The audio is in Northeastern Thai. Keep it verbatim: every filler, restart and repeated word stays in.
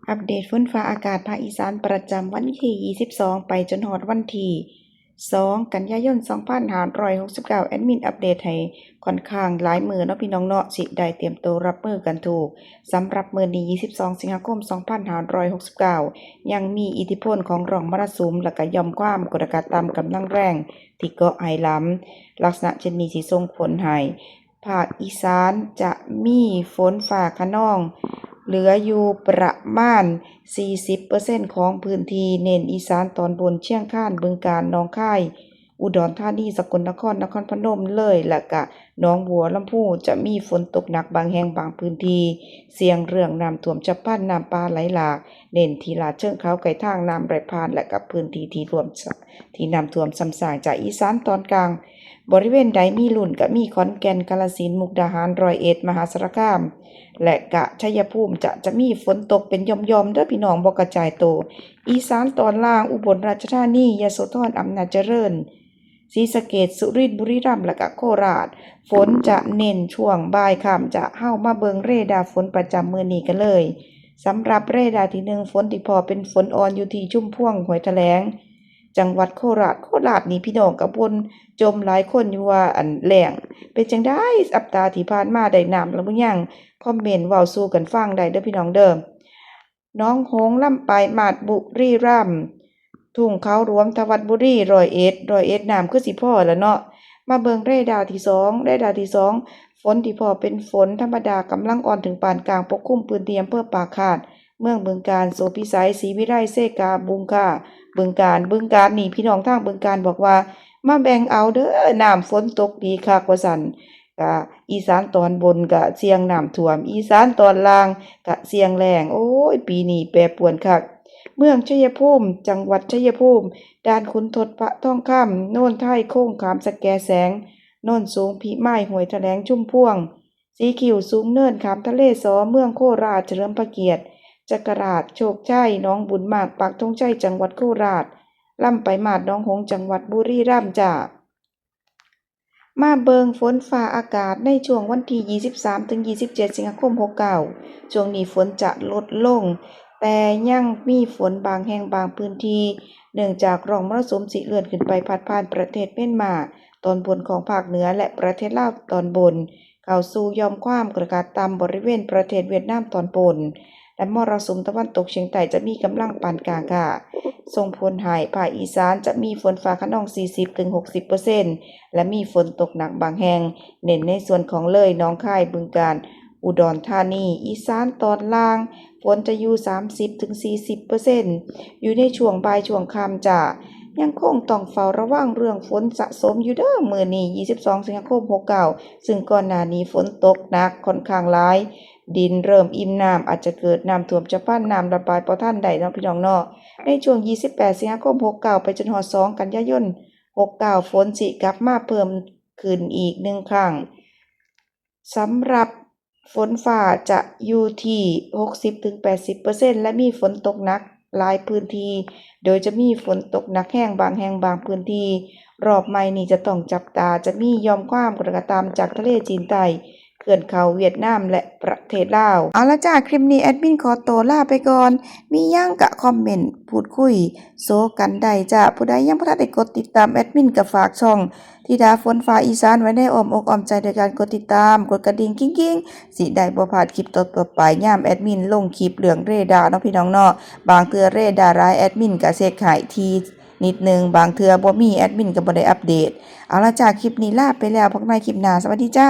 อัปเดตฝนฟ้าอากาศภาคอีสานประจำวันที่ยี่สิบสอง ไปจนฮอดวันที่สอง กันยายน สองพันห้าร้อยหกสิบเก้า แอดมินอัปเดตให้ค่อนข้างหลายมื้อเนาะพี่น้องเนาะ สิได้เตรียมตัวรับมือกันถูก สำหรับมื้อนี้ ยี่สิบสอง สิงหาคม สองพันห้าร้อยหกสิบเก้า ยังมีอิทธิพลของร่องมรสุม และก็หย่อมความกดอากาศต่ำกำลังแรงที่เกาะไหหลำ ลักษณะเช่นนี้สิส่งผลให้ ภาคอีสานจะมีฝนฟ้าคะนอง เหลืออยู่ประมาณ สี่สิบเปอร์เซ็นต์ ของพื้นที่ เน้นอีสานตอนบน เชียงคาน บึงกาฬ หนองคาย อุดรธานี สกลนคร นครพนม เลย และกะหนองบัวลำภู จะมีฝนตกหนักบางแห่งบางพื้นที่ เสี่ยงเรื่องน้ำท่วมฉับพลัน น้ำป่าไหลหลาก เน้นที่ลาดเชิงเขาใกล้ทางน้ำไหลผ่าน และกับพื้นที่ที่ท่วม ที่น้ำท่วมซ้ำซาก จากอีสานตอนกลาง บริเวณใดมีลุ้นก็มีขอนแก่น กาฬสินธุ์ มุกดาหาร ร้อยเอ็ด มหาสารคาม และกะชัยภูมิ จะ จะมีฝนตกเป็นหย่อมๆ เด้อพี่น้อง บ่กระจายโต อีสานตอนล่าง อุบลราชธานี ยโสธร อำนาจเจริญ ศรีสะเกษ สุรินทร์ บุรีรัมย์ และกะโคราช ฝนจะเน้นช่วงบ่ายค่ำ จะ เฮามาเบิ่งเรดาร์ฝนประจำมื้อนี้กันเลย สำหรับเรดาร์ที่หนึ่ง ฝนที่พ้อเป็นฝนอ่อนอยู่ที่ชุมพวง ห้วยแถลง จังหวัดโคราช โคราชนี่พี่น้องก็บ่นจ่มหลายคนอยู่ว่าอันแล้ง เป็นจั่งใดสัปดาห์ที่ผ่านมาได้น้ำแล้วบ่ยัง คอมเมนต์เว้าสู่กันฟังได้เด้อพี่น้องเด้อ หนองหงส์ ลำปายมาศ บุรีรัมย์ ทุ่งเขาหลวง ธวัชบุรี ร้อยเอ็ด ร้อยเอ็ด น้ำคือสิพ้อแล้วเนาะ มาเบิ่งเรดาร์ที่สอง เรดาร์ที่สอง ฝนที่พ้อเป็นฝนธรรมดากำลังอ่อนถึงปานกลางปกคลุมพื้นที่อำเภอปากคาด เมืองบึงกาฬ โสนพิสัย ศรีวิไล เซกา บุงค่า บึงกาฬ บึงกาฬนี่พี่น้องทางบึงกาฬบอกว่า มาแบ่งเอาเด้อ น้ำฝนตกดีคักว่าซั่น กะอีสานตอนบนกะเสี่ยงน้ำท่วม อีสานตอนล่างกะเสี่ยงแล้ง โอ้ย ปีนี้แปรปรวนคัก เมืองชัยภูมิ จังหวัดชัยภูมิ ด่านขุนทด พระทองคำ โนนไท โค้งขาม สะแกแสง โนนสูง พิมาย ห้วยแถลง ชุมพวง สีคิ้ว สูงเนิน ขามทะเลซ้อ เมืองโคราช เฉลิมพระเกียรติ จักราช โชคชัย หนองบุญมาก ปักธงชัย จังหวัดโคราช ลำปายมาศ หนองหงส์ จังหวัดบุรีรัมย์จ้า มาเบิ่งฝนฟ้าอากาศในช่วงวันที่ ยี่สิบสาม ถึง ยี่สิบเจ็ด สิงหาคม หกเก้า ช่วงนี้ฝนจะลดลง แต่ยังมีฝนบางแห่งบางพื้นที่ เนื่องจากร่องมรสุมสิเลื่อนขึ้นไปพัดผ่านประเทศเมียนมาตอนบนของภาคเหนือ และประเทศลาวตอนบน เข้าสู่หย่อมความกดอากาศต่ำบริเวณประเทศเวียดนามตอนบน และมรสุมตะวันตกเฉียงใต้จะมีกำลังปานกลางค่ะ ส่งผลให้ภาคอีสานจะมีฝนฟ้าคะนอง สี่สิบถึงหกสิบเปอร์เซ็นต์ และมีฝนตกหนักบางแห่ง เน้นในส่วนของเลย หนองคาย บึงกาฬ อุดรธานี อีสานตอนล่าง ฝนจะอยู่ สามสิบถึงสี่สิบเปอร์เซ็นต์ อยู่ในช่วงบ่ายช่วงค่ำจ้า ยังคงต้องเฝ้าระวังเรื่องฝนสะสมอยู่เด้อ มื้อนี้ ยี่สิบสอง สิงหาคม หกเก้า ซึ่งก่อนหน้านี้ฝนตกหนักค่อนข้างหลาย ดินเริ่มอิ่มน้ำ อาจจะเกิดน้ำท่วมฉับพลัน น้ำระบายบ่ทันได้เนาะพี่น้องเนาะ ในช่วง ยี่สิบแปด สิงหาคม หกเก้า ไปจนฮอด สอง กันยายน หกเก้า ฝนสิกลับมาเพิ่มขึ้นอีกหนึ่งครั้ง สำหรับฝนฟ้าจะอยู่ที่ หกสิบถึงแปดสิบเปอร์เซ็นต์ และมีฝนตกหนักหลายพื้นที่ โดยจะมีฝนตกหนักแฮงบางแห่งบางพื้นที่ รอบใหม่นี้จะต้องจับตา จะมีหย่อมความกดอากาศต่ำจากทะเลจีนใต้ เคลื่อนเข้าเวียดนามและประเทศลาว เอาละจ้า คลิปนี้แอดมินขอตัวลาไปก่อน มีหยังกะคอมเมนต์พูดคุยโซกันได้จ้า ผู้ใดยังบ่ทันได้กดติดตามแอดมินกะฝากช่องธิดาฝนฟ้าอีสานไว้ในอ้อมอกอ้อมใจโดยการกดติดตาม กดกระดิ่งกิ้งๆ สิได้บ่พลาดคลิปต่อๆไป ยามแอดมินลงคลิปเรื่องเรดาร์เนาะพี่น้องเนาะ บางเทื่อเรดาร์หลายแอดมินกะเช็คให้ทีนิดนึง บางเทื่อบ่มีแอดมินกะบ่ได้อัปเดต เอาละจ้า คลิปนี้ลาไปแล้ว พบกันใหม่คลิปหน้า สวัสดีจ้า